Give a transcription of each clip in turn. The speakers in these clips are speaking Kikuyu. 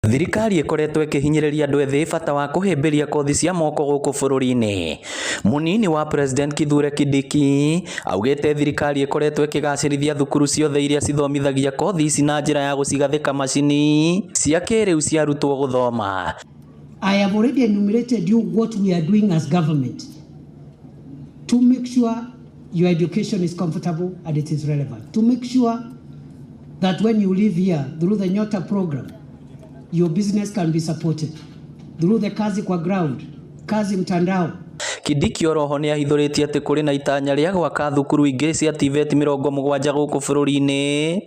Thirikari ĩkoretwo ĩkĩhinyĩrĩria andũ ethĩ bata wa kũhĩmbĩria kothi cia moko gũkũ bũrũri-inĩ. Mũnini wa President Kithure Kindiki augĩte thirikari ĩkoretwo ĩkĩgacĩrithia thukuru ciothe iria cithomithagia kothi ici na njĩra ya gũcigathĩka macini cia kĩrĩu cia arutwo gũthoma. I have already enumerated you what we are doing as government to make sure your education is comfortable and it is relevant. To make sure that when you leave here through the Nyota program, your business can be supported. Through the Kazi kwa Ground, Kazi Mtandao. Kindiki oroho nĩ ahithũrĩtie atĩ kũrĩ na itanya rĩa gwaka thukuru ingĩ cia TVET 70 gũkũ bũrũri-inĩ,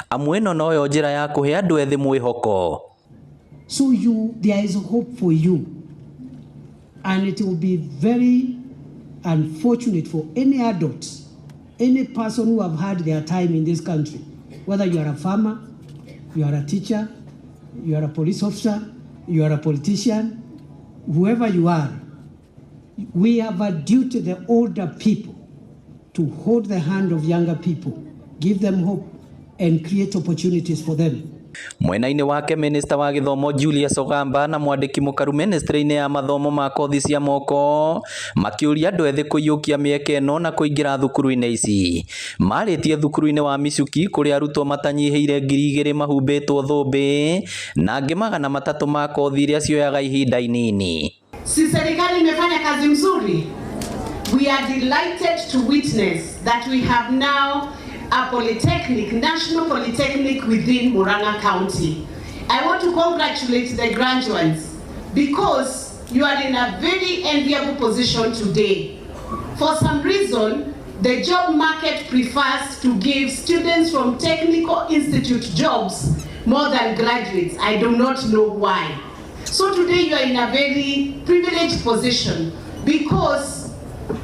amu ĩno noyo njĩra ya kũhe andũ ethĩ mwĩhoko. So there is hope for you. And it will be very unfortunate for any adult, any person who have had their time in this country, whether you are a farmer, you are a teacher, you are a police officer, you are a politician, whoever you are, we have a duty, the older people, to hold the hand of younger people, give them hope, and create opportunities for them. Mwena-inĩ wake, minista wa gĩthomo Julius Ogamba na mwandĩki mũkaru ministry-inĩ ya mathomo ma kothi cia moko makĩũria andũ ethĩ kũiyũkia mĩeke ĩno na kũingĩra thukuru-inĩ ici. Marĩtie thukuru-inĩ wa Michuki kũrĩa arutwo matanyihĩire 2000 mahumbĩtwo thũmbĩ na angĩ 300 ma kothi iria cioyaga ihinda inini. Si serikali imefanya kazi mzuri? We are delighted to witness that we have now a polytechnic, National Polytechnic within Murang'a County. I want to congratulate the graduates because you are in a very enviable position today. For some reason, the job market prefers to give students from technical institute jobs more than graduates. I do not know why. So today you are in a very privileged position because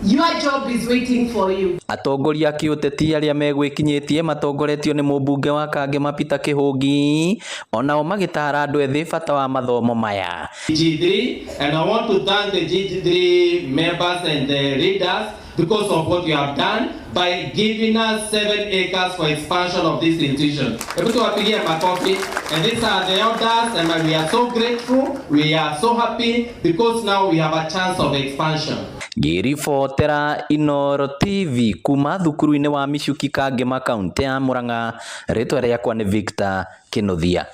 your job is waiting for you. Atongoria a kĩũteti arĩa megwĩkinyĩtie matongoretio nĩ mũmbunge wa Kangema Peter Kĩhũngi onao magĩtara andũ ethĩ bata wa mathomo maya. G3, and I want to thank the G3 members and the leaders because of what you have done by giving us 7 acres for expansion of this institution. Hebu tuwapigie makofi. And these are the elders, and we are so grateful, we are so happy because now we have a chance of expansion. Ngĩribotera Inooro TV kuma thukuru-inĩ wa Michuki, Kangema, kaũntĩ ya Murang'a, rĩtwa rĩakwa nĩ Victor Kĩnuthia.